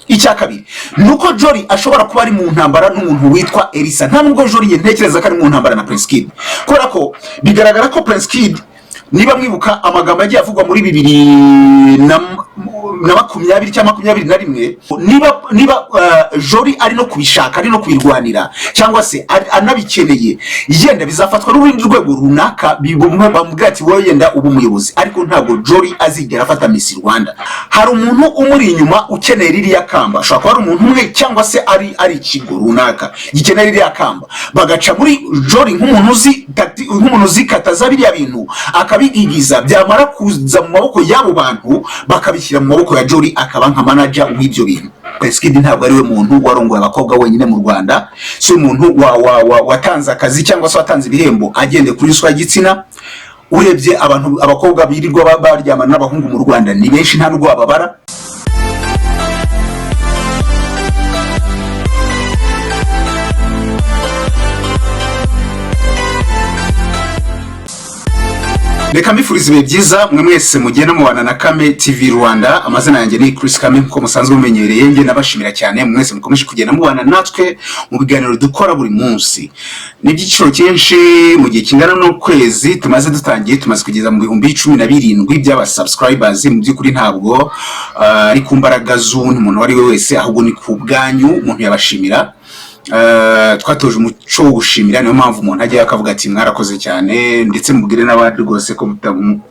Icya kabiri ni uko Jolly ashobora kuba ari mu ntambara n'umuntu witwa Elisa. Nta nubwo Jolly ye ntekereza ko ari mu ntambara na Prince Kid, kubera ko bigaragara ko Prince Kid, niba mwibuka amagambo yagiye avugwa muri 2020 cyangwa 21, niba Jolly ari no kubishaka, ari no kubirwanira, cyangwa se anabikeneye, yenda bizafatwa n'urundi rwego runaka, bamubwira ati: "Wowe yenda uba umuyobozi." Ariko ntabwo Jolly azigera afata Miss Rwanda. Hari umuntu umuri inyuma ukeneye ririya kamba. Ashobora kuba ari umuntu umwe cyangwa se ari ikigo runaka gikeneye ririya kamba, bagaca muri Jolly nk'umuntu uzi kataza biriya bintu, akabigigiza. Byamara kuza mu maboko y'abo bantu, bakabishyira mu maboko ya Jolly, akaba nka manager w'ibyo bintu. Prince Kid ntabwo ari we muntu warongoye abakobwa wenyine mu Rwanda, si umuntu watanze akazi cyangwa se watanze ibihembo agendeye kuri ruswa y'igitsina. Urebye abantu, abakobwa birirwa baryamana n'abahungu mu Rwanda ni benshi, nta nubwo bababara. Reka mbifuriza ibihe byiza mwe mwese mugenda mubana na Kame TV Rwanda. Amazina yanjye ni Chris Kame, nkuko musanzwe mumenyereye. Njye nabashimira cyane mwese mukomeje kugenda mubana natwe mu biganiro dukora buri munsi. Ni iby'igiciro cyinshi. Mu gihe kingana n'ukwezi tumaze dutangiye, tumaze kugeza mu 17,000 by'aba subscribers. Mu by'ukuri ntabwo ari ku mbaraga z'undi muntu uwo ari we wese, ahubwo ni ku bwanyu. Umuntu yabashimira. Twatoje umuco wo gushimira, niyo mpamvu umuntu ajyayo akavuga ati: "Mwarakoze cyane." Ndetse mubwire n'abandi rwose ko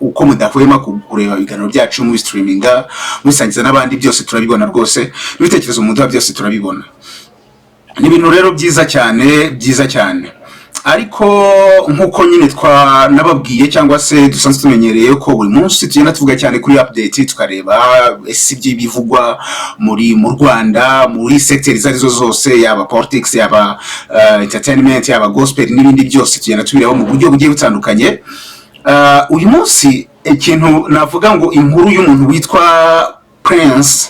uko mudahwema kureba ibiganiro byacu, mubistreaminga, mubisangiza n'abandi, byose turabibona rwose. N'ibitekerezo muduha byose turabibona. Ni ibintu rero byiza cyane, byiza cyane. Ariko nk'uko nyine twanababwiye cyangwa se dusanzwe tumenyereye ko buri munsi tugenda tuvuga cyane kuri update, tukareba ese ibyo bivugwa mu Rwanda muri secteur izo arizo zose, yaba politics, yaba entertainment, yaba gospel n'ibindi byose, tugenda tubireba mu buryo bugiye butandukanye. Uyu munsi ikintu navuga ngo inkuru y'umuntu witwa Prince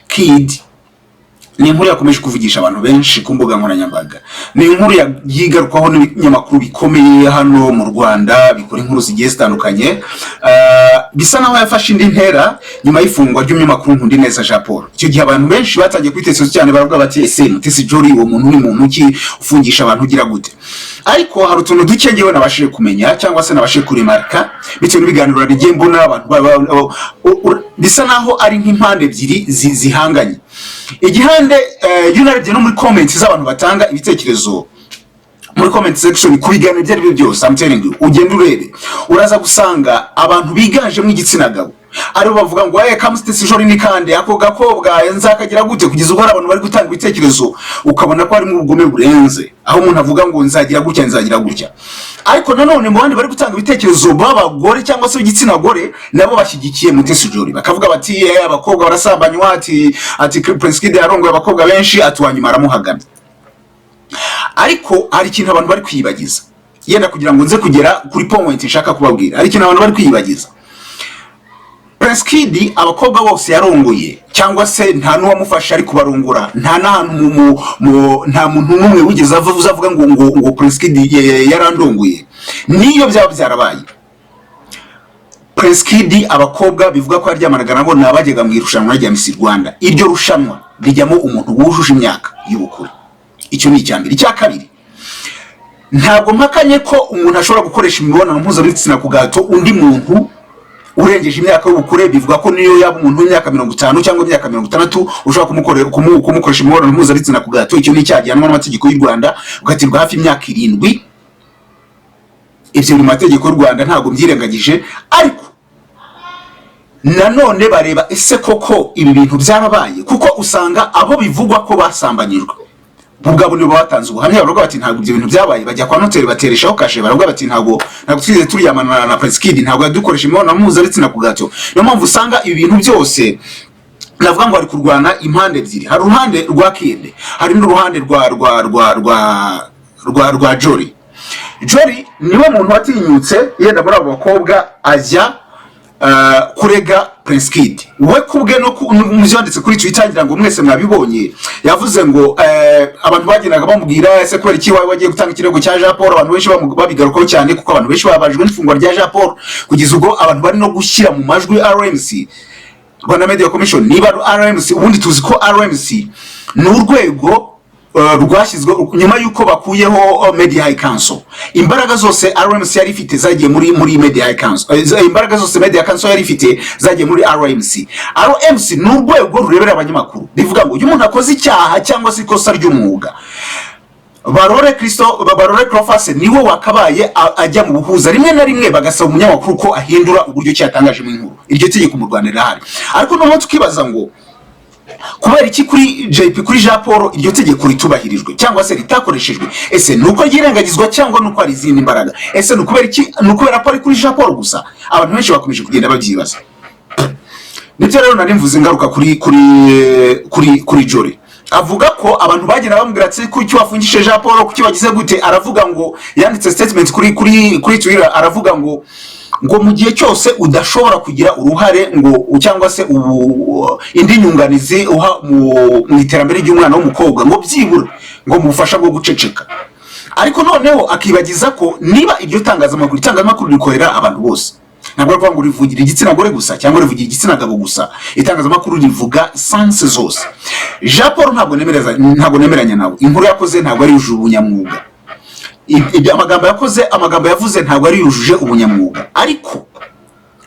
Kid ni inkuru yakomeje kuvugisha abantu benshi ku mbuga nkoranyambaga. Ni inkuru yigarukwaho n'ibinyamakuru bikomeye hano mu Rwanda bikora inkuru zigiye zitandukanye. Bisa naho yafashe indi ntera nyuma y'ifungwa ry'umunyamakuru Nkundineza Jean Paul. Icyo gihe abantu benshi batangiye kwitekerezo cyane, baravuga bati: "Ese Mutesi Jolly, uwo muntu ni muntu ki ufungisha abantu, ugira gute?" Ariko hari utuntu duke ngewe nabashije kumenya cyangwa se nabashije kuremarka bitewe n'ibiganiro nagiye mbona abantu bisa naho ari nk'impande ebyiri zihanganye. Igihande, iyo unarebye no muri comments z'abantu batanga ibitekerezo muri comment section ku biganiro ibyo ari byo byose, I'm telling you, ugenda urebe, uraza gusanga abantu biganjemo igitsina gabo aribo bavuga ngo: "Eh, ka Mutesi Jolly ni kande, ako gakobwa nzakagira gute?" Kugeza ubwo hari abantu bari gutanga ibitekerezo ukabona ko harimo ubugome burenze, aho umuntu avuga ngo: "Nzagira gutya, nzagira gutya." Ariko nanone mu bandi bari gutanga ibitekerezo b'abagore cyangwa se b'igitsina gore, nabo bashyigikiye Mutesi Jolly, bakavuga bati: "Eh, abakobwa barasambanywa," ati "Prince Kid yarongoye abakobwa benshi," ati "uwanyuma aramuhagamye." Ariko hari ikintu abantu bari kwiyibagiza. Yenda kugira ngo nze kugera kuri point nshaka kubabwira, hari ikintu abantu bari kwiyibagiza. Prince Kid abakobwa bose yarongoye, cyangwa se nta n'uwamufasha ari kubarongora, nta n'ahantu nta muntu n'umwe wigeze avuga ngo Prince Kid yarandongoye. Niyo byaba byarabaye, Prince Kid abakobwa bivuga ko yaryamanaga nabo ni abajyaga mu irushanwa rya Miss Rwanda. Iryo rushanwa rijyamo umuntu wujuje imyaka y'ubukure. Icyo ni icya mbere. Icya kabiri, ntabwo mpakanye ko umuntu ashobora gukoresha imibonano mpuzabitsina ku gahato undi muntu urengeje imyaka y'ubukure. Bivuga ko niyo yaba umuntu w'imyaka 50 cyangwa imyaka 60, ushobora kumukoresha imibonano mpuzabitsina ku gahato. Icyo ni icyaha gihanwa n'amategeko y'u Rwanda, ugatirwa hafi imyaka 7. Ibyo biri mu mategeko y'u Rwanda, ntabwo mbyirengagije. Ariko nanone bareba: ese koko ibi bintu byarabaye? Kuko usanga abo bivugwa ko basambanyijwe bo ubwabo nibo batanze ubuhamya, baravuga bati: "Ntabwo ibyo bintu byabaye." Bajya kwa noteri, batereshaho kashe, baravuga bati: Ntabwo twigeze turyamana na Prince Kid, ntabwo yadukoresha imibonano mpuzabitsina ku gahato." Niyo mpamvu usanga ibi bintu byose navuga ngo hari kurwana impande ebyiri. Hari uruhande rwa Kid, hari n'uruhande rwa Jolly. Jolly niwe muntu watinyutse yenda muri abo bakobwa, ajya kurega Prince Kid. We kubwe no mu byo yanditse kuri Twitter, ngira ngo mwese mwabibonye, yavuze ngo abantu bagendaga bamubwira: "Ese kubera iki wawe wagiye gutanga ikirego cya Jean Paul?" Abantu benshi babigarukaho cyane, kuko abantu benshi babajwe n'ifungwa rya Jean Paul, kugeza ubwo abantu bari no gushyira mu majwi RMC. Rwanda Media Commission, niba RMC, ubundi tuzi ko RMC ni urwego rwashyizwe nyuma y'uko bakuyeho Media High Council. Imbaraga zose RMC yari ifite zagiye muri Media High Council. Imbaraga zose Media Council yari ifite zagiye muri RMC. RMC ni urwego rureberera abanyamakuru, bivuga ngo iyo umuntu akoze icyaha cyangwa se ikosa ry'umwuga, Barore Kristo, Barore Cleophas niwe wakabaye ajya mu buhuza. Rimwe na rimwe bagasaba umunyamakuru ko ahindura uburyo ki yatangajemo inkuru. Iryo tegeko mu Rwanda rirahari, ariko noneho tukibaza ngo kubera iki kuri JP, kuri Jean Paul, iryo tegeko ritubahirijwe cyangwa se ritakoreshejwe? Ese ni uko ryirengagizwa cyangwa ni uko hari izindi mbaraga? Ese ni ukubera iki? Ni ukubera ko ari kuri Jean Paul gusa? Abantu benshi bakomeje kugenda babyibaza. Nibyo rero nari mvuze, ngaruka kuri Jolly. Avuga ko abantu bagenda bamubwira ati: "Kuki wafungishije Jean Paul? Kuki wagize gute?" Aravuga ngo yanditse statement kuri Twitter, aravuga ngo mu gihe cyose udashobora kugira uruhare ngo cyangwa se ubu indi nyunganizi uha mu iterambere ry'umwana w'umukobwa, ngo byibura ngo mu bufasha bwo guceceka. Ariko noneho akibagiza ko niba iryo tangazamakuru, itangazamakuru rikorera abantu bose, ntabwo ari ukuvuga ngo rivugira igitsina gore gusa cyangwa rivugira igitsina gabo gusa. Itangazamakuru rivuga sens zose. Jean Paul ntabwo nemeranya nawe. Inkuru yakoze ntabwo ari yujuje ubunyamwuga. Ibyo amagambo yakoze, amagambo yavuze ntabwo ari yujuje ubunyamwuga. Ariko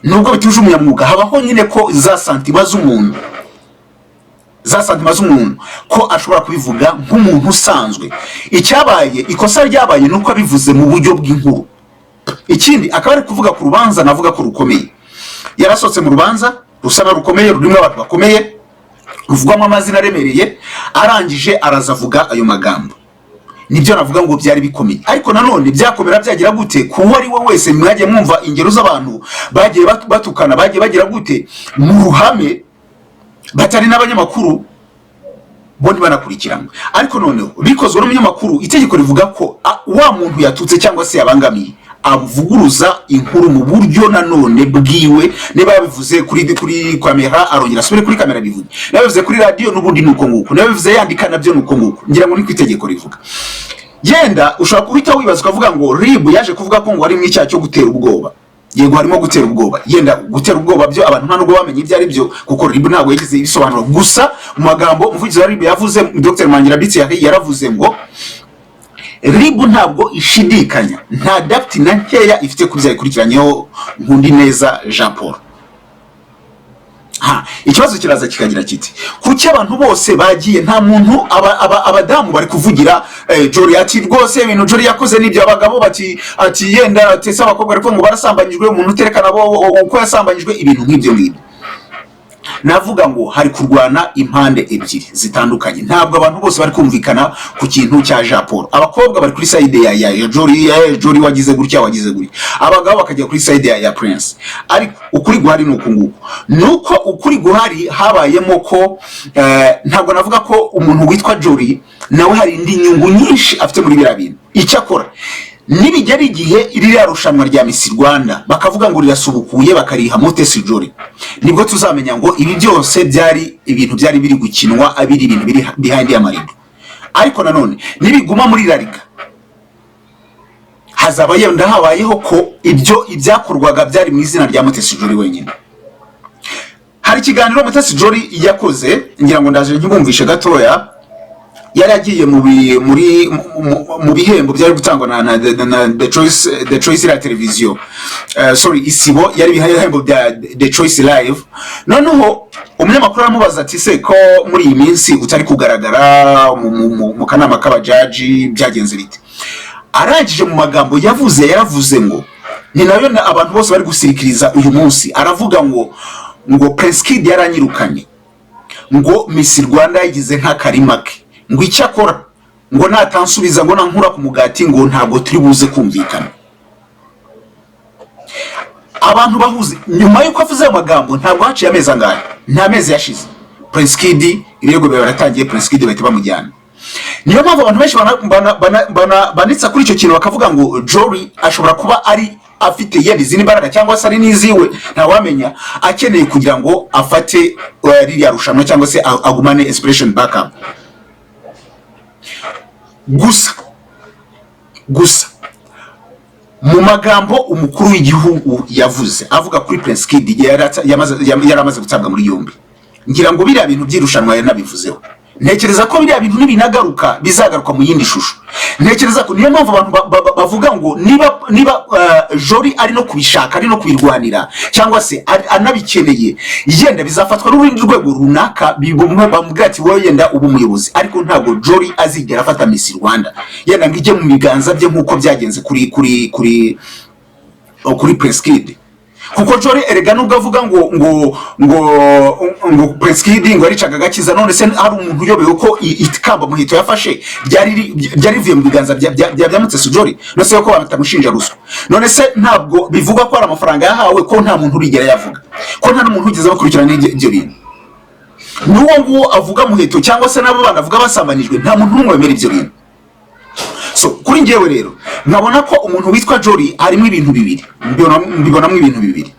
nubwo bituje umunyamwuga, habaho nyine ko za sentiments z'umuntu, za sentiments z'umuntu, ko ashobora kubivuga nk'umuntu usanzwe. Icyabaye, ikosa ryabaye ni uko abivuze mu buryo bw'inkuru. Ikindi, akaba ari kuvuga ku rubanza navuga ko rukomeye. Yarasohotse mu rubanza rusa na rukomeye, rurimo abantu bakomeye, ruvugwamo amazina aremereye, arangije araza avuga ayo magambo. Nibyo navuga ngo byari bikomeye, ariko nanone byakomera byagira gute ku uwo ari we wese? Mwagiye mwumva ingero z'abantu bagiye batukana, bagiye bagira gute mu ruhame, batari n'abanyamakuru, bo ntibanakurikiranwe. Ariko noneho bikozwe n'umunyamakuru, itegeko rivuga ko wa muntu yatutse cyangwa se yabangamiye avuguruza inkuru mu buryo nanone bwiwe. Niba yabivuze kuri kamera, arongera asubire kuri kamera bivuge. Niba yabivuze kuri radiyo, n'ubundi ni uko nguko. Niba yabivuze yandika, nabyo ni uko nguko. Ngira ngo niko itegeko rivuga. Yenda ushobora guhita wibaza ukavuga ngo RIB yaje kuvuga ko ngo harimo icyaha cyo gutera ubwoba. Yego, harimo gutera ubwoba. Yenda gutera ubwoba byo abantu nta nubwo bamenye ibyo ari byo, kuko RIB ntabwo yigeze ibisobanura. Gusa mu magambo umuvugizi wa RIB yavuze, Dr Mangira Thierry, yaravuze ngo RIB ntabwo ishidikanya, nta doubt na nkeya ifite ku byaha ikurikiranyeho Nkundineza Jean Paul. Ha, ikibazo kiraza kikagira kiti: kuki abantu bose bagiye, nta muntu abadamu bari kuvugira Jolly, ati rwose ibintu Jolly yakoze nibyo. Abagabo bati, ati yenda tese abakobwa ariko ngo barasambanyijwe, umuntu uterekana bo uko yasambanyijwe, ibintu nk'ibyo ngibyo. Navuga ngo hari kurwana impande ebyiri zitandukanye. Ntabwo abantu bose bari kumvikana ku kintu cya Jean Paul. Abakobwa bari kuri side ya Jolly, ya Jolly wagize gutya, wagize gutya, abagabo bakajya kuri side ya Prince. Ariko ukuri guhari ni uku nguku, ni uko ukuri guhari habayemo ko ntabwo navuga ko umuntu witwa Jolly nawe hari indi nyungu nyinshi afite muri biriya bintu. Icyakora nibigera igihe ririya rushanwa rya Miss Rwanda bakavuga ngo rirasubukuye, bakariha Mutesi Jolly, nibwo tuzamenya ngo ibi byose byari ibintu byari biri gukinwa, abiri ibintu biri behind y'amarido. Ariko nanone nibiguma muri La Liga, hazaba yenda habayeho ko ibyo ibyakorwaga byari mu izina rya Mutesi Jolly wenyine. Hari ikiganiro Mutesi Jolly yakoze, ngira ngo ndaje nkibumvishe gatoya. Yari agiye mu bi- muri mu- mu bihembo byari gutangwa na The Choice, The Choice ya televiziyo, sorry, Isibo, yari ibihembo bya The Choice Live. Noneho umunyamakuru aramubaza ati: "Se ko muri iyi minsi utari kugaragara mu kanama k'abajaji, byagenze bite?" Arangije mu magambo yavuze, yaravuze ngo ni nayo abantu bose bari gusirikiriza uyu munsi. Aravuga ngo Prince Kid yaranyirukanye, ngo Miss Rwanda yagize nk'akarima ke, ngo icyo akora ngo natansubiza, ngo nankura ku mugati, ngo ntabwo turi buze kumvikana. Abantu bahuze nyuma y'uko avuze ayo magambo, ntabwo haciye amezi angahe, nta mezi yashize, Prince Kid ibirego biba baratangiye, Prince Kid bahita bamujyana. Niyo mpamvu abantu benshi banitsa kuri icyo kintu, bakavuga ngo Jolly ashobora kuba ari afite yenda izindi mbaraga cyangwa se ari n'iziwe, ntawamenya, akeneye kugira ngo afate ririya rushanwa cyangwa se agumane inspiration backup. Gusa Mu magambo umukuru w'igihugu yavuze avuga kuri Prince Kid igihe yari amaze gutabwa muri yombi, ngira ngo biriya bintu by'irushanwa yanabivuzeho. Ntekereza ko biriya bintu nibinagaruka bizagaruka mu yindi shusho. Ntekereza ko niyo mpamvu abantu bavuga ngo niba Jolly ari no kubishaka, ari no kubirwanira, cyangwa se anabikeneye, yenda bizafatwa n'urundi rwego runaka, bamubwira ati: "Wowe yenda uba umuyobozi." Ariko ntabwo Jolly azigera afata Miss Rwanda yenda ngo ijye mu biganza bye nk'uko byagenze kuri Prince Kid, kuko Jolly erega nubwo avuga ngo Prince Kid ngo yaricaga agakiza, none se hari umuntu uyobewe ko ikamba Muheto yafashe ryari rivuye mu biganza bya Mutesi Jolly? None se ko batamushinja ruswa? None se ntabwo bivugwa ko hari amafaranga yahawe, ko nta muntu urigera yavuga, ko nta n'umuntu wigeze bakurikirana ibyo bintu? N'uwo nguwo avuga Muheto cyangwa se n'abo bana avuga basambanijwe, nta muntu n'umwe wemera ibyo bintu. So kuri njyewe rero nkabona ko umuntu witwa Jolly harimo ibintu bibiri, mbibonamo ibintu bibiri.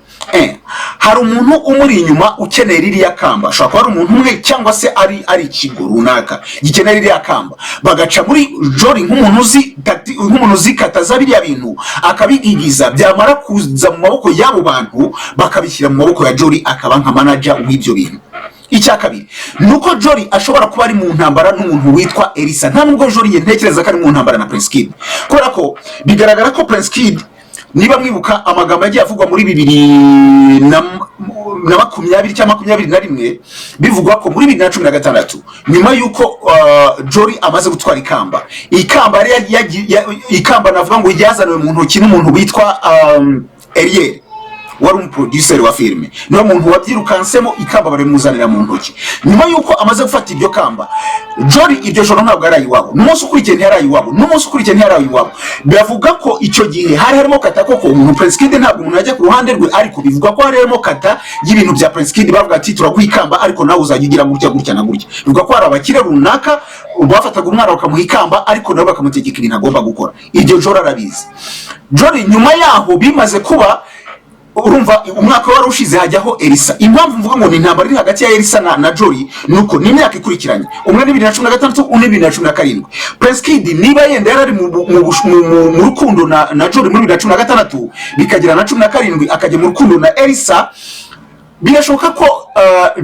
Hari umuntu umuri inyuma ukeneye ririya kamba, ashobora kuba ari umuntu umwe cyangwa se ari ikigo runaka gikeneye ririya kamba, bagaca muri Jolly nk'umuntu uzi kataza biriya bintu, akabigigiza, byamara kuza mu maboko y'abo bantu bakabishyira mu maboko ya Jolly, akaba nka manager w'ibyo bintu. Icya kabiri ni uko Jolly ashobora kuba ari mu ntambara n'umuntu witwa Elisa. Nta nubwo Jolly ye ntekereza ko ari mu ntambara na Prince Kid, kubera ko bigaragara ko Prince Kid, niba mwibuka amagambo yagiye avugwa muri 2020 cyangwa 21, bivugwa ko muri 2016, nyuma y'uko Jolly amaze gutwara ikamba, ikamba yari ikamba navuga ngo ryazaniwe mu ntoki n'umuntu witwa Eliel, wari umuproducer wa filime, niwe muntu wabyirukansemo, ikamba barimuzanira mu ntoki. Nyuma y'uko amaze gufata iryo kamba, Jolly iryo joro ntabwo yari iwabo, n'umunsi ukurikiye ntiyari iwabo, n'umunsi ukurikiye ntiyari iwabo. Bavuga ko icyo gihe hari harimo kata koko umuntu Prince Kid, ntabwo umuntu yajya ku ruhande rwe, ariko bivuga ko hari harimo kata y'ibintu bya Prince Kid. Bavuga ati: "Turaguha ikamba, ariko nawe uzajya ugira gutya, gutya na gutya." Bivuga ko hari abakire runaka bafataga umwana bakamuha ikamba, ariko nabo bakamutegeka ibintu agomba gukora. Iryo Jolly arabizi. Jolly nyuma yaho bimaze kuba, urumva umwaka wari ushize, hajyaho Elisa. Impamvu mvuga ngo ni intambara iri hagati ya Elisa na Jolly ni uko ni imyaka ikurikiranye, umwe ni 2016, undi 2017. Prince Kid niba yenda yari ari mu rukundo na Jolly muri 2016, bikagera na 17 akajya mu rukundo na Elisa, birashoboka ko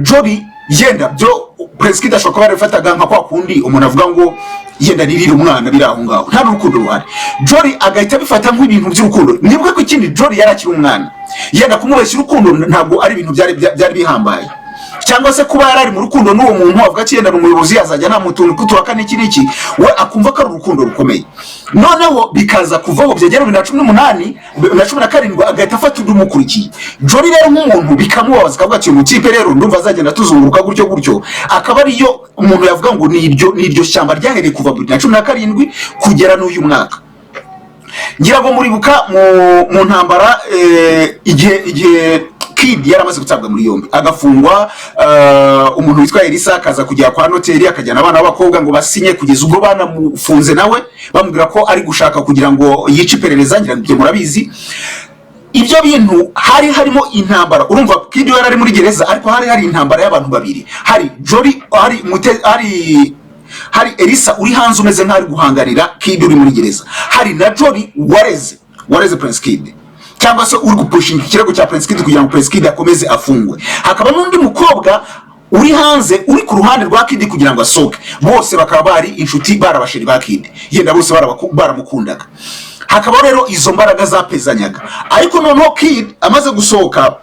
Jolly yenda byo Prince Kid ashobora kuba yarabifataga nka kwa kundi umuntu avuga ngo yenda nirire umwana biri aho ngaho, nta n'urukundo ruhari. Jolly agahita abifata nk'ibintu by'urukundo. Nibuka ko ikindi Jolly yari akiri umwana, yenda kumubeshya urukundo ntabwo ari ibintu byari bihambaye, cyangwa se kuba yari ari mu rukundo n'uwo muntu avuga ati yenda ni umuyobozi, azajya nta mutuntu kutuwaka n'iki n'iki, we akumva ko ari urukundo rukomeye. Noneho bikaza kuvaho, byagera 2018, 2017, agahita afata undi umukurikiye. Jolly rero nk'umuntu bikamubabaza, akavuga ati: "Uyu mutipe rero ndumva azagenda tuzunguruka gutyo gutyo." Akaba ariyo umuntu yavuga ngo ni iryo shyamba ryahereye kuva 2017 kugera n'uyu mwaka. Ngira ngo muribuka mu ntambara, igihe Kid yari amaze gutabwa muri yombi agafungwa, umuntu witwa Elisa akaza kugera kwa noteri, akajyana abana b'abakobwa ngo basinye, kugeza ubwo banamufunze nawe bamubwira ko ari gushaka kugira ngo yice iperereza. Ngira ngo ibyo murabizi. Ibyo bintu hari harimo intambara. Urumva Kid yari ari muri gereza, ariko hari hari intambara y'abantu babiri: hari Jolly, hari Elisa uri hanze umeze nk'aho ari guhanganira Kid uri muri gereza, hari na Jolly wareze Prince Kid, cyangwa se uri gupushinga ikirego cya Prince Kid kugira ngo Prince Kid akomeze afungwe, hakaba n'undi mukobwa uri hanze uri ku ruhande rwa Kid kugira ngo asohoke. Bose bakaba bari inshuti, bari abasheri ba Kid, yenda bose baramukundaga. Hakaba rero izo mbaraga zapezanyaga. Ariko noneho Kid amaze gusohoka,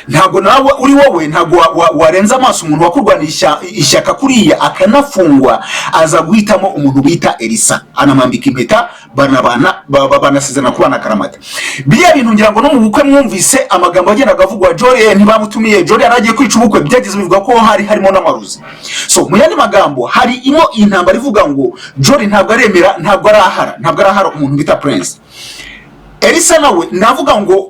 ntabwo nawe uri wowe, ntabwo warenza amaso umuntu wakurwaniye ishyaka kuriya akanafungwa. Aza guhitamo umuntu bita Elisa, anamwambika impeta, banabana, banasezerana kubana akaramata. Biriya bintu ngira ngo no mu bukwe mwumvise amagambo agendaga avugwa: Jolly ntibamutumiye, Jolly yari agiye kwica ubukwe. Byageze bivuga ko hari harimo n'amarozi. So mu yandi magambo, hari imo intambara ivuga ngo Jolly ntabwo aremera, ntabwo arahara umuntu bita Prince. Elisa nawe navuga ngo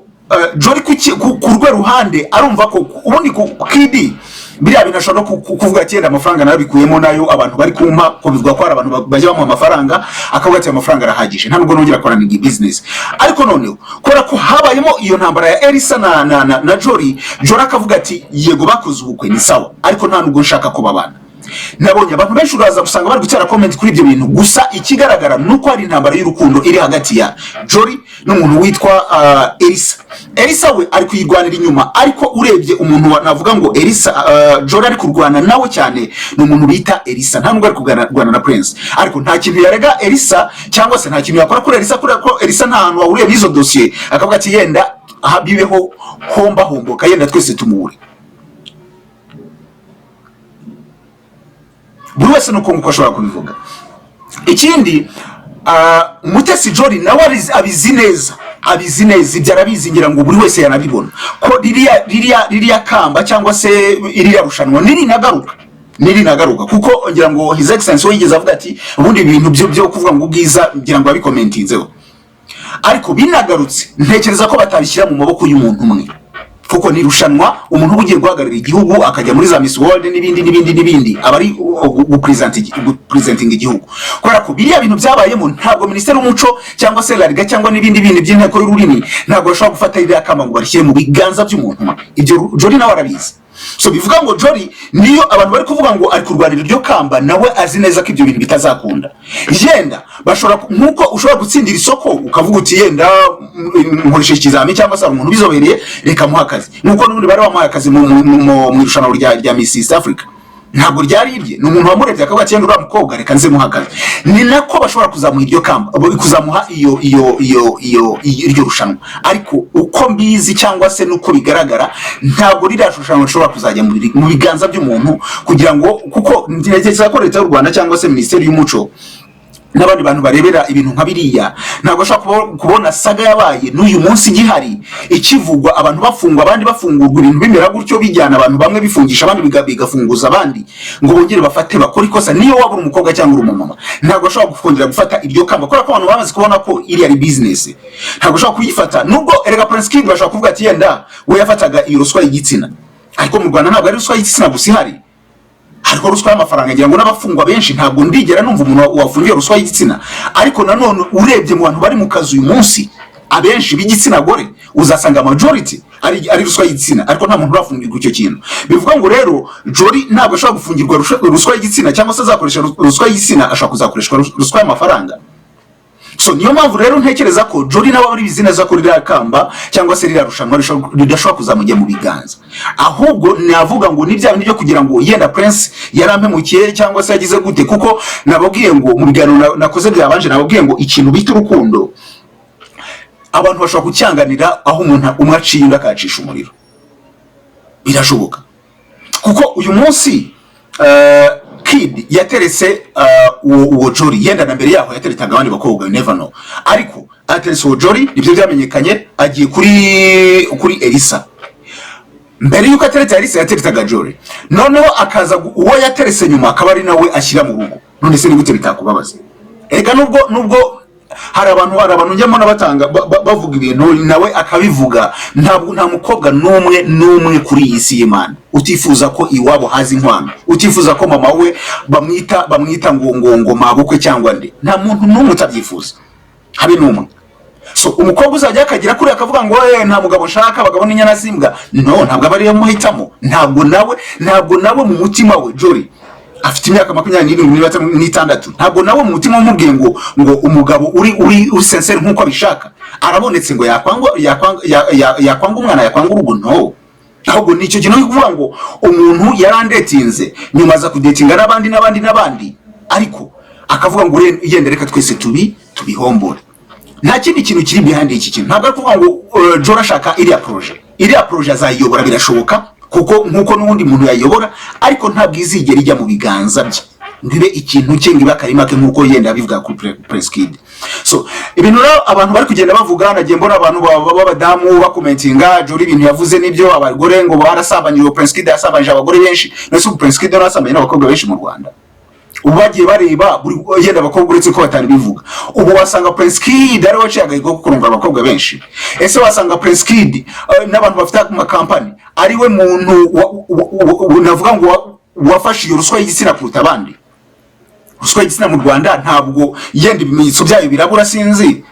Jolly ku rwe ruhande arumva ko ubundi ku Kid biriya bintu ashobora no kuvuga ati yenda amafaranga narabikuyemo nayo abantu bari kumpa, ko bivuga ko hari abantu bajya bamuha amafaranga, akavuga ati amafaranga arahagije, nta nubwo nongera korana iyi business. Ariko noneho kubera ko habayemo iyo ntambara ya Elisa na Jolly, Jolly akavuga ati: "Yego, bakoze ubukwe ni sawa, ariko nta nubwo nshaka ko babana." Nabonye abantu benshi, uraza gusanga bari gutera comment kuri ibyo bintu. Gusa ikigaragara ni uko hari intambara y'urukundo iri hagati ya Jolly n'umuntu witwa Elisa. Elisa we ari kuyirwanira inyuma, ariko urebye umuntu navuga ngo Elisa, Jolly ari kurwana nawe cyane ni umuntu bita Elisa. Nta nubwo ari kurwana na Prince, ariko nta kintu yarega Elisa cyangwa se nta kintu yakora kuri Elisa, kubera ko Elisa nta hantu wahuriye n'izo dosiye akavuga ati yenda aha bibeho homba homboka, yenda twese tumubure. Buri wese nuko nguko ashobora kubivuga. Ikindi, Mutesi Jolly nawe abizi neza, abizi neza ibyo arabizi. Ngira ngo buri wese yanabibona ko ririya kamba cyangwa se iriya rushanwa nirinagaruka, kuko ngira ngo His Excellence we yigeze avuga ati ubundi ibintu byo kuvuga ngo ubwiza, ngira ngo yabikomentinzeho. Ariko binagarutse, ntekereza ko batabishyira mu maboko y'umuntu umwe, kuko ni irushanwa umuntu uba ugiye guhagararira igihugu akajya muri za Miss World n'ibindi n'ibindi n'ibindi, aba ari gupresentinga igihugu. Kubera ko biriya bintu byabayemo, ntabwo Minisiteri y'Umuco cyangwa se RALGA cyangwa n'ibindi bintu by'inteko y'ururimi, ntabwo bashobora gufata ririya kamba ngo barishyire mu biganza by'umuntu umwe. Ibyo Jolly nawe arabizi. So bivuga ngo Jolly, niyo abantu bari kuvuga ngo ari kurwanira iryo kamba, nawe azi neza ko ibyo bintu bitazakunda. Yenda bashobora nk'uko ushobora gutsindira isoko ukavuga uti yenda nkoresheje ikizami cyangwa se hari umuntu ubizobereye, reka muhe akazi, nk'uko n'ubundi bari bamuhaye akazi mu irushanwa rya Miss East Africa. Ntabwo ryari irye, ni umuntu wamurebye akavuga ati yenda uriya mukobwa reka nze muhe akazi. Ni nako bashobora kuzamuha iryo kamba, kuzamuha iyo iyo iyo iyo iryo rushanwa. Ariko uko mbizi cyangwa se nuko bigaragara, ntabwo ririya rushanwa rishobora kuzajya mu biganza by'umuntu kugira ngo, kuko ntekereza ko Leta y'u Rwanda cyangwa se Minisiteri y'Umuco n'abandi bantu barebera ibintu nka biriya ntabwo bashobora kubona saga yabaye n'uyu munsi igihari, ikivugwa, abantu bafungwa, abandi bafungurwa, ibintu bimera gutyo, bijyana abantu bamwe bifungisha abandi, bigafunguza abandi, ngo bongere bafate bakore ikosa. Niyo waba uri umukobwa cyangwa uri umumama, ntabwo bashobora kongera gufata iryo kamba, kubera ko abantu bamaze kubona ko iriya ari business. Ntabwo bashobora kuyifata. Nubwo erega Prince Kid bashobora kuvuga ati yenda we yafataga iyo ruswa y'igitsina, ariko mu Rwanda ntabwo ari ruswa y'igitsina gusa ihari, hariho ruswa y'amafaranga. Ngira ngo n'abafungwa benshi, ntabwo ndigera numva umuntu wafungiwe ruswa y'igitsina. Ariko nanone urebye mu bantu bari mu kazi uyu munsi, abenshi b'igitsina gore, uzasanga majority ari ruswa y'igitsina, ariko nta muntu urafungirwa icyo kintu. Bivuga ngo rero Jolly ntabwo ashobora gufungirwa ruswa y'igitsina cyangwa se azakoresha ruswa y'igitsina, ashobora kuzakoreshwa ruswa y'amafaranga. So niyo mpamvu rero ntekereza ko Jolly nawe aba abizi neza ko ririya kamba cyangwa se ririya rushanwa ridashobora kuzamujya mu biganza. Ahubwo navuga ngo ni bya bindi byo kugira ngo yenda Prince yarampemukiye cyangwa se yagize gute, kuko nababwiye ngo mu biganiro nakoze byabanje, nababwiye ngo ikintu bita urukundo abantu bashobora kucyanganira aho umuntu umwe aciye undi akahacisha umuriro. Birashoboka, kuko uyu munsi Kid yateretse uwo Jolly, yenda na mbere yaho yateretaga abandi bakobwa, you never know, ariko ateretse uwo Jolly, nibyo byamenyekanye, agiye kuri Elisa. Mbere yuko ateretse Elisa yateretaga Jolly, noneho akaza uwo yateretse nyuma akaba ari nawe ashyira mu rugo. None se ni gute bitakubabaza? Erega nubwo hari abantu njya mbona batanga bavuga ibintu, nawe akabivuga, ntabwo nta mukobwa n'umwe n'umwe kuri iyi si y'Imana utifuza ko iwabo haza inkwano, utifuza ko mama we bamwita ngo mabukwe cyangwa nde. Nta muntu n'umwe utabyifuza, habe n'umwe. So umukobwa uzajya akagira kuriya akavuga ngo nta mugabo nshaka, abagabo n'inyana z'imbwa, no ntabwo aba ariyo muhitamo. Ntabwo nawe mu mutima we, Jolly afite imyaka 27 niba atari n'itandatu, ntabwo nawe mu mutima umubwiye ngo umugabo uri sincere nk'uko abishaka arabonetse ngo yakwanga umwana, yakwanga urugo. No ahubwo ni icyo kintu uri kuvuga ngo umuntu yarandetinze, nyuma aza kudetinga n'abandi n'abandi n'abandi, ariko akavuga ngo yenda reka twese tubihombore. Nta kindi kintu kiri behind iki kintu. Ntabwo ari kuvuga ngo Jolly ashaka iriya projet. Iriya projet azayiyobora, birashoboka, kuko nkuko n'ubundi muntu yayobora, ariko ntabwo izigera ijya mu biganza bye ngo ibe ikintu cye, ngo ibe akarima ke nk'uko yenda abivuga kuri Prince Kid. So ibintu rero abantu bari kugenda bavuga, nagiye mbona abantu b'abadamu bakomentinga Jolly ibintu yavuze nibyo, abagore ngo barasambanyije, Prince Kid yasambanyije abagore benshi. None se ubu Prince Kid yarasambanye n'abakobwa benshi mu Rwanda? Ubu bagiye bareba buri yenda abakobwa, uretse ko batari bivuga, ubu wasanga Prince Kid ariwe waciye agahigo ko kurongora abakobwa benshi. Ese wasanga Prince Kid n'abantu bafite amakampani ariwe muntu navuga ngo wafashe iyo ruswa y'igitsina kuruta abandi? Ruswa y'igitsina mu Rwanda ntabwo yenda ibimenyetso byayo birabura, sinzi,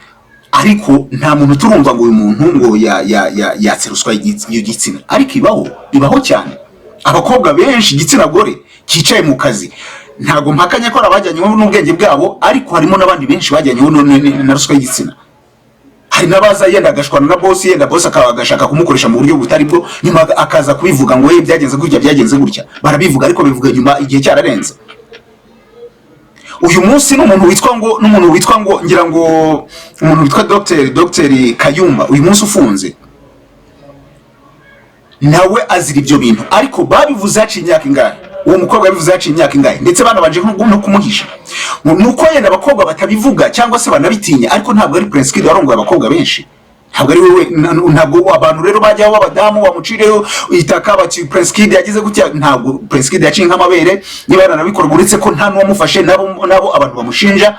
ariko nta muntu turumva ngo uyu muntu ngo yatse ruswa y'igitsina, ariko ibaho, bibaho cyane. Abakobwa benshi, igitsina gore, cyicaye mu kazi. Ntabwo mpakanya ko ari abajyanyweho n'ubwenge bwabo, ariko harimo n'abandi benshi bajyanyweho na ruswa y'igitsina. Hari n'abaza yenda agashwana na boss, yenda boss akaba agashaka kumukoresha mu buryo butari bwo, nyuma akaza kubivuga ngo: "Ye, byagenze gutya, byagenze gutya." Barabivuga, ariko bivuga nyuma igihe cyararenze. Uyu munsi n'umuntu witwa ngo ngira ngo umuntu witwa Dr Kayumba, uyu munsi ufunze, nawe azira ibyo bintu. Ariko babivuze haciye imyaka ingahe? Uwo mukobwa yabivuze haciye imyaka ingahe? Ndetse banabanje no kumuhisha. Ni uko yenda abakobwa batabivuga cyangwa se banabitinya, ariko ntabwo ari Prince Kid warongoye abakobwa benshi, ntabwo ari wewe. Ntabwo abantu rero bajyaho b'abadamu bamucireho itaka bati: "Prince Kid yagize gutya." Ntabwo Prince Kid yaciye nk'amabere. Niba yaranabikora, uretse ko nta n'uwamufashe, nabo abantu bamushinja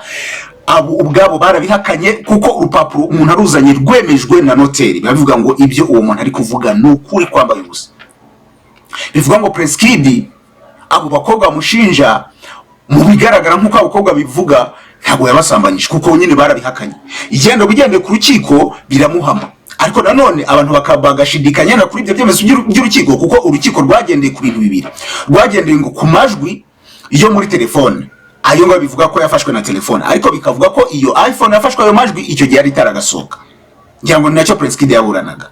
abo ubwabo barabihakanye, kuko urupapuro umuntu aruzanye rwemejwe na noteri, biba bivuga ngo ibyo uwo muntu ari kuvuga ni ukuri kwambaye ubusa. Bivuga ngo Prince Kid, abo bakobwa bamushinja, mu bigaragara nk'uko abakobwa bivuga, ntabwo yabasambanyije, kuko nyine barabihakanye. Igenda ugendeye ku rukiko biramuhama, ariko nanone abantu bagashidikanya na kuri ibyo byemezo by'urukiko, kuko urukiko rwagendeye ku bintu bibiri. Rwagendeye ngo ku majwi yo muri telefone, ayo ngayo bivuga ko yafashwe na telefone, ariko bikavuga ko iyo iPhone yafashwe ayo majwi icyo gihe yari itaragasohoka. Ngira ngo ni nacyo Prince Kid yaburanaga.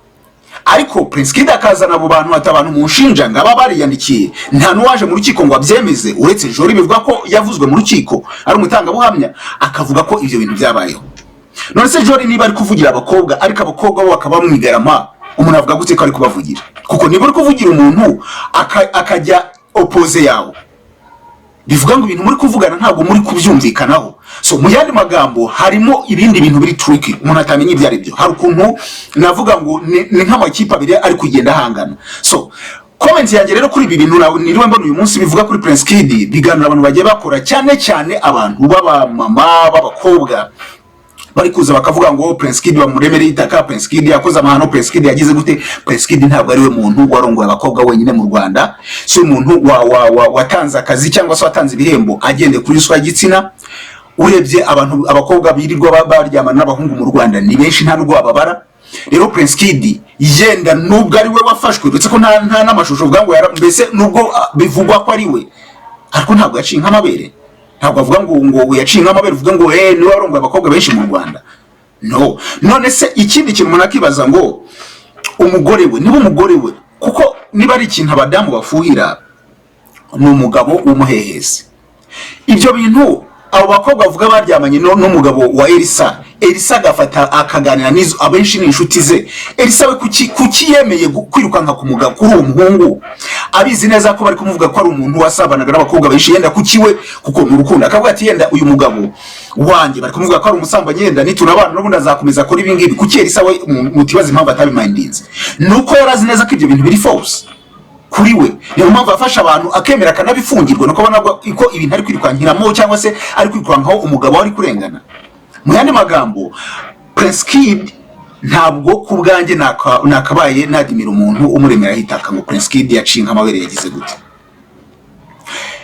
Ariko Prince Kid akazana abo bantu, ati: "Abantu munshinja ngaba bariyandikiye." Nta n'uwaje mu rukiko ngo abyemeze, uretse Jori bivuga ko yavuzwe mu rukiko ari umutangabuhamya, akavuga ko ibyo bintu byabayeho. None se Jori niba ari kuvugira abakobwa, ariko abakobwa bo bakaba bamwigarama, umuntu avuga gute ko ari kubavugira? Kuko niba uri kuvugira umuntu akajya opposé yawe, bivuga ngo ibintu muri kuvugana ntabwo muri kubyumvikanaho. So mu yandi magambo, harimo ibindi bintu biri tricky umuntu atamenya ibyo ari byo. Hari ukuntu navuga ngo ni nk'amakipe abiri ari kugenda ahangana. So comment yanjye rero kuri ibi bintu niriwe mbona uyu munsi bivuga kuri Prince Kid, biganiro abantu bagiye bakora, cyane cyane abantu b'abamama, b'abakobwa, bari kuza bakavuga ngo Prince Kid bamuremereye itaka, Prince Kid yakoze amahano, Prince Kid yagize gute. Prince Kid ntabwo ari we muntu warongoye abakobwa wenyine mu Rwanda, si umuntu wa watanze akazi cyangwa se watanze ibihembo agendeye kuri ruswa y'igitsina. Urebye abantu, abakobwa birirwa baryamana n'abahungu mu Rwanda ni benshi, nta nubwo bababara. Rero Prince Kid, yenda nubwo ari we wafashwe, uretse ko nta n'amashusho uvuga ngo mbese nubwo bivugwa ko ari we, ariko ntabwo yaciye nk'amabere. Ntabwo avuga ngo yaciye nk'amabere, uvuga ngo niwe warongoye abakobwa benshi mu Rwanda. No none se ikindi kintu umuntu akibaza ngo umugore we, niba umugore we, kuko niba ari ikintu abadamu bafuhira ni umugabo w'umuhehesi. Ibyo bintu abo bakobwa bavuga baryamanye n'umugabo wa Elisa, Elisa agafata akaganira n'izo, abenshi ni inshuti ze. Elisa we kuki yemeye kwirukanka ku mugabo, kuri uwo muhungu, abizi neza ko bari kumuvuga ko ari umuntu wasabanaga n'abakobwa benshi? Yenda kuki we, kuko ni urukundo, akavuga ati: "Yenda uyu mugabo wanjye bari kumuvuga ko ari umusambanyi, yenda nitunabana n'ubundi azakomeza akora ibi ngibi." Kuki Elisa we mutibaza impamvu atabimindinze? Ni uko yari azi neza ko ibyo bintu biri false kuri we. Niyo mpamvu yafashe abantu akemera akanabifungirwa, nuko abona ko ibintu ari kwirukankiramo cyangwa se ari kwirukankaho umugabo we ari kurengana. Mu yandi magambo, Prince Kid, ntabwo ku bwanjye nakabaye nadimira umuntu umuremeraho itaka ngo Prince Kid yaciye nk'amabere, yagize gute.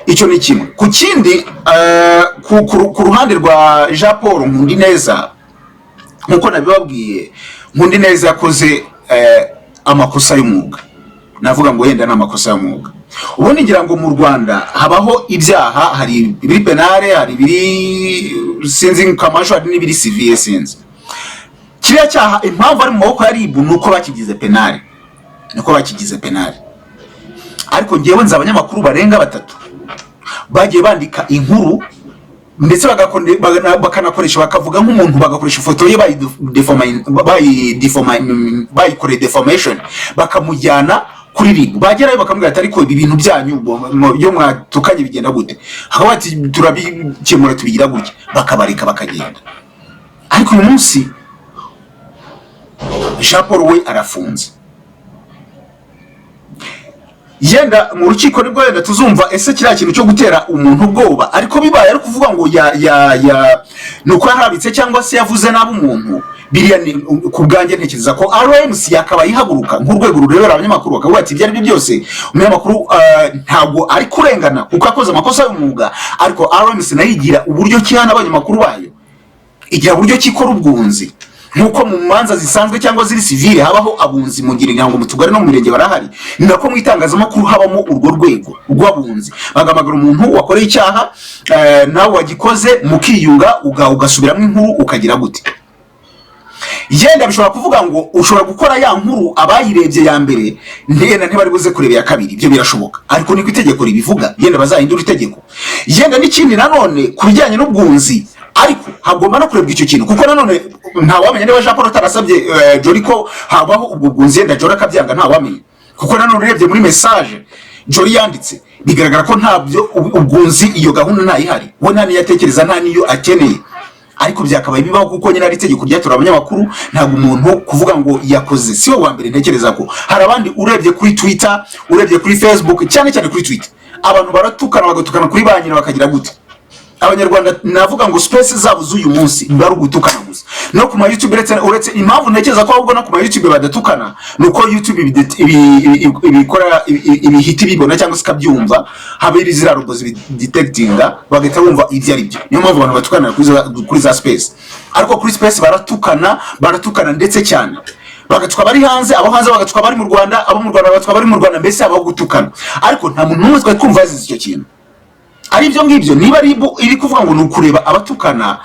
Icyo ni kimwe. Ku kindi, ku ruhande rwa Jean Paul Nkundineza, nkuko nabibabwiye, Nkundineza yakoze amakosa y'umwuga. Navuga ngo yenda ni amakosa y'umwuga. Ubundi ngira ngo mu Rwanda habaho ibyaha, hari ibiri pénal, hari ibiri sinzi kamasho, hari n'ibiri civil sinzi. Kiriya cyaha, impamvu ari mu maboko ya RIB ni uko bakigize pénal, ni uko bakigize pénal. Ariko ngewe nzi abanyamakuru barenga batatu bagiye bandika inkuru, ndetse bakanakoresha, bakavuga nk'umuntu, bagakoresha ifoto ye bayikoreye defamation, bakamujyana kuri RIB. Bagerayo bakamubwira ati: "Ariko ibi bintu byanyu byo mwatukanye bigenda gute?" Hakaba bati: "Turabikemura, tubigira gutya," bakabareka bakagenda. Ariko uyu munsi Jean Paul we arafunze. Yenda mu rukiko nibwo yenda tuzumva ese kiriya kintu cyo gutera umuntu ubwoba, ariko bibaye ari kuvuga ngo ya ni uko yaharabitse cyangwa se yavuze nabi umuntu, biriya ni ku bwanjye ntekereza ko RMC yakabaye ihaguruka nk'urwego rurebera abanyamakuru, bakavuga ati: "Ibyo ari byo byose umunyamakuru ntabwo ari kurengana kuko yakoze amakosa y'umwuga." Ariko RMC nayo igira uburyo ki ihana abanyamakuru bayo, igira uburyo ki ikora ubwunzi. Nk'uko mu manza zisanzwe cyangwa ziri civile habaho abunzi mu ngira ngo mu tugari no mu mirenge barahari, ni nako mu itangazamakuru habamo urwo rwego rw'abunzi. Bagamagara umuntu wakoreye icyaha, nawe wagikoze mukiyunga, ugasubiramo inkuru, ukagira gute. Yenda bishobora kuvuga ngo ushobora gukora ya nkuru, abayirebye ya mbere ntiyenda ntibari buze kureba iya kabiri. Ibyo birashoboka, ariko niko itegeko ribivuga. Yenda bazahindura itegeko. Yenda n'ikindi nanone ku bijyanye n'ubwunzi, ariko hagomba no kurebwa icyo kintu, kuko nanone ntawamenya niba Jean Paul atarasabye Jolly ko habaho ubwo bwunzi, yenda Jolly akabyanga. Ntawamenya, kuko nanone urebye muri message Jolly yanditse, bigaragara ko ntabyo ubwunzi, iyo gahunda ntayihari, we nta niyo atekereza, nta niyo akeneye. Ariko byakabaye bibaho, kuko nyine ari itegeko ryatora abanyamakuru. Ntabwo umuntu kuvuga ngo yakoze, si we wa mbere. Ntekereza ko hari abandi, urebye kuri Twitter, urebye kuri Facebook, cyane cyane kuri Twitter, abantu baratukana, bagatukana kuri ba nyina, bakagira gute. Abanyarwanda navuga ngo space zabo z'uyu munsi bari ugutukana gusa, no ku ma YouTube. Uretse impamvu ntekereza ko ahubwo no ku ma YouTube badatukana, ni uko YouTube ibikora, ibihita ibibona cyangwa se ikabyumva, haba iri ziriya robot zibidetectinga, bagahita bumva ibyo ari byo. Niyo mpamvu abantu batukanira kuri za space. Ariko kuri space baratukana, baratukana ndetse cyane, bagatuka abari hanze, abo hanze bagatuka abari mu Rwanda, abo mu Rwanda bagatuka abari mu Rwanda, mbese habaho gutukana. Ariko nta muntu n'umwe twari twumva yazize icyo kintu. Ari ibyo ngibyo, niba ari iri kuvuga ngo ni ukureba abatukana,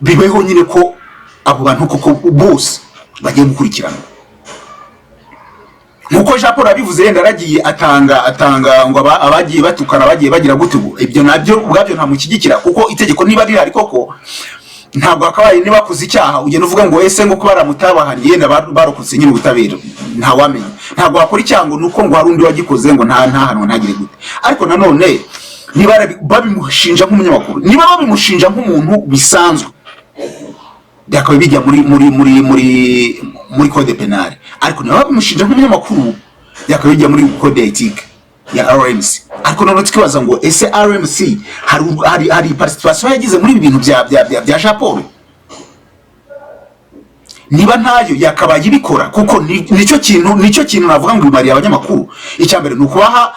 bibeho nyine ko abo bantu koko bose bagiye gukurikiranwa nkuko Jean Paul yabivuze. Yenda yaragiye atanga ngo abagiye batukana bagiye bagira gute. Ubu ibyo nabyo ubwabyo ntamushyigikira, kuko itegeko niba rihari koko, ntabwo hakabaye niba bakoze icyaha ugenda uvuga ngo ese ngo kuba baramutabahanye, yenda barokotse nyine ubutabera. Ntawamenya, ntabwo wakora icyaha ngo nuko ngo hari undi wagikoze ngo nta ntahanwa, ntagire gute. Ariko nanone niba babimushinja nk'umunyamakuru, niba babimushinja nk'umuntu bisanzwe, byakaba bijya muri code pénal. Ariko niba babimushinja nk'umunyamakuru, byakaba bijya muri code éthique ya RMC. Ariko noneho tukibaza ngo ese RMC hari participation yagize muri ibi bintu bya Jean Paul? Niba ntayo, yakabaye ibikora, kuko nicyo kintu navuga ngo bimariye abanyamakuru. Icya mbere ni ukubaha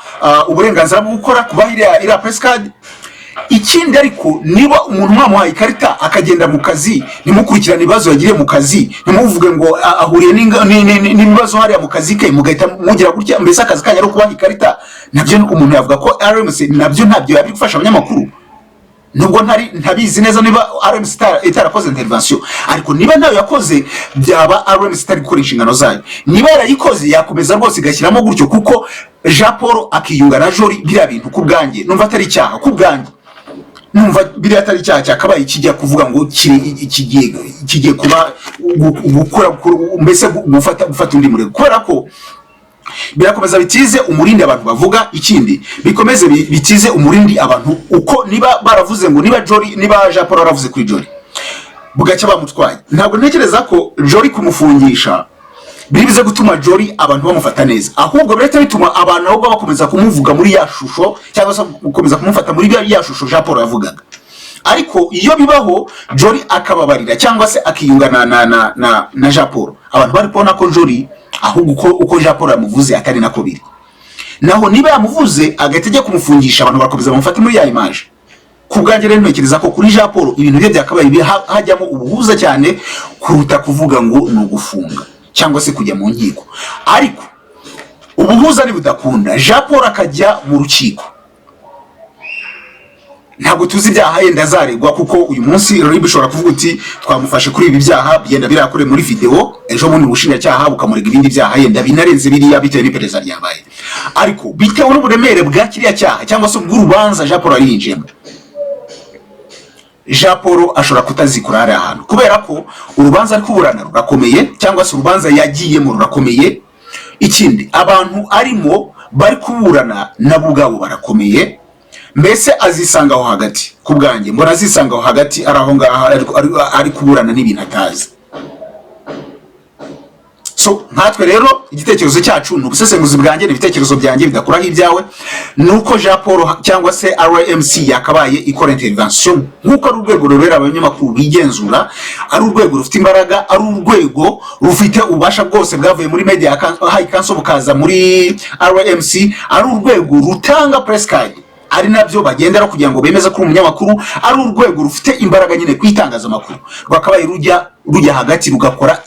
uburenganzira bwo gukora, kubaha iriya press card. Ikindi ariko, niba umuntu mwamuhaye ikarita akagenda mu kazi, ntimukurikirane ibibazo yagiriye mu kazi, ntimuvuge ngo ahuriye n'ibibazo hariya mu kazi ke, mugahita mugira gutya, mbese akazi kanyu ari ukubaha ikarita, nabyo umuntu yavuga ko RMC nabyo ntabyo yaba iri gufasha abanyamakuru. Nubwo ntari ntabizi neza niba RMC itarakoze intervention, ariko niba ntayo yakoze, byaba RMC itari gukora inshingano zayo. Niba yarayikoze, yakomeza rwose igashyiramo gutyo, kuko Jean Paul akiyunga na Jolly, biriya bintu ku bwanjye numva atari icyaha. Ku bwanjye numva biriya atari icyaha cyakabaye kijya kuvuga ngo kigiye kuba gukora, mbese gufata undi murego, kubera ko birakomeza bitize umurindi abantu bavuga. Ikindi, bikomeze bitize umurindi abantu uko niba baravuze ngo niba Jolly, niba Jean Paul yaravuze kuri Jolly bugacya bamutwaye, ntabwo ntekereza ko Jolly kumufungisha biri bize gutuma Jolly abantu bamufata neza. Ahubwo birahita bituma abantu ahubwo bakomeza kumuvuga muri ya shusho, cyangwa se gukomeza kumufata muri ya shusho Jean Paul yavugaga. Ariko iyo bibaho Jolly akababarira cyangwa se akiyunga na Jean Paul, abantu bari kubona ko Jolly ahubwo uko Jean Paul yamuvuze atari nako biri. Naho niba yamuvuze agahita ajya kumufungisha, abantu barakomeza bamufate muri ya image. Ku bwanjye rero ntekereza ko kuri Jean Paul ibintu bye byakabaye hajyamo ubuhuza cyane kuruta kuvuga ngo ni ugufunga cyangwa se kujya mu nkiko. Ariko ubuhuza nibudakunda, Jean Paul akajya mu rukiko, ntabwo tuzi ibyaha yenda azaregwa, kuko uyu munsi RIB ishobora kuvuga uti twamufashe kuri ibi byaha, yenda birakorewe muri video, ejo bundi ubushinjacyaha bukamurega ibindi byaha yenda binarenze biriya, bitewe n'iperereza ryabaye. Ariko bitewe n'uburemere bwa kiriya cyaha cyangwa se bw'urubanza Jean Paul yari yinjiyemo, Jean Paul ashobora kutazikura hariya hantu, kubera ko urubanza ari kuburana rurakomeye, cyangwa se urubanza yagiyemo rurakomeye. Ikindi, abantu arimo bari kuburana nabo ubwabo barakomeye. Mbese azisanga aho hagati. Ku bwanjye mbona azisanga aho hagati, ari aho ngaho ari kuburana n'ibintu atazi. So nkatwe rero igitekerezo cyacu ni ubusesenguzi bwanjye, ni ibitekerezo byanjye bidakuraho ibyawe, ni uko Jean Paul cyangwa se RMC yakabaye ikora intervention, nk'uko ari urwego rubera abanyamakuru bigenzura, ari urwego rufite imbaraga, ari urwego rufite ububasha bwose bwavuye muri Media High Council bukaza muri RMC, ari urwego rutanga press card, ari nabyo bagendera kugira ngo bemeze ko uri umunyamakuru, ari urwego rufite imbaraga nyine ku itangazamakuru, rwakabaye rujya. rujya hagati, rugakora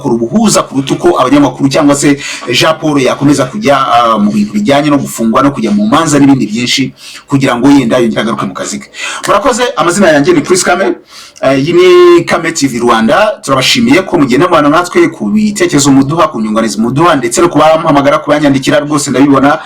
ubuhuza kuruta uko abanyamakuru cyangwa se Jean Paul yakomeza kujya mu bintu bijyanye no gufungwa no kujya mu manza n'ibindi byinshi, kugira ngo yenda yongere agaruke mu kazi ke. Murakoze. Amazina yanjye ni Chris Kame. Iyi ni Kame TV Rwanda. Turabashimiye ko mugenda mubana natwe ku bitekerezo muduha, ku nyunganizi muduha, ndetse no kubahamagara, kubanyandikira. Rwose ndabibona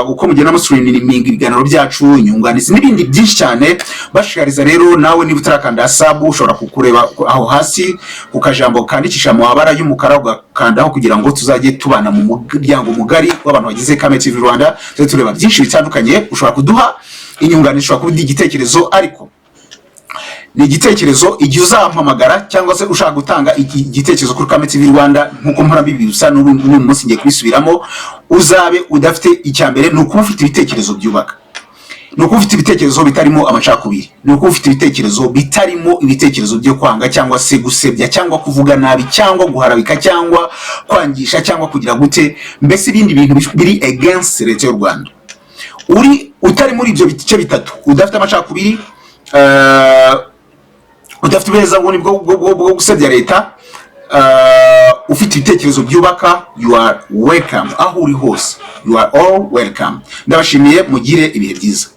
uko mugenda muscreeninga ibiganiro byacu, inyunganizi n'ibindi byinshi cyane. Bashishikariza rero nawe, niba utarakanda sub, ushobora kukureba aho hasi ku kajambo kandikisha mu mabara y'umukara, ugakandaho kugira ngo tuzajye tubana mu muryango mugari w'abantu bagize Kame TV Rwanda, tujye tureba byinshi bitandukanye. Ushobora kuduha inyunganizi, ushobora kuduha igitekerezo, ariko ni igitekerezo igihe uzampamagara cyangwa se ushaka gutanga igitekerezo kuri Kame TV Rwanda, nk'uko mpora mbibibutsa, n'ubu n'uyu munsi ngiye kubisubiramo, uzabe udafite, icya mbere ni ukuba ufite ibitekerezo byubaka, ni ukuba ufite ibitekerezo bitarimo amacakubiri, ni ukuba ufite ibitekerezo bitarimo ibitekerezo byo kwanga cyangwa se gusebya cyangwa kuvuga nabi cyangwa guharabika cyangwa kwangisha cyangwa kugira gute, mbese ibindi bintu biri against leta y'u Rwanda. Uri utari muri ibyo bice bitatu, udafite amacakubiri, udafite ubuhezanguni bwo gusebya leta, ufite ibitekerezo byubaka, you are welcome. Aho uri hose, you are all welcome. Ndabashimiye, mugire ibihe byiza.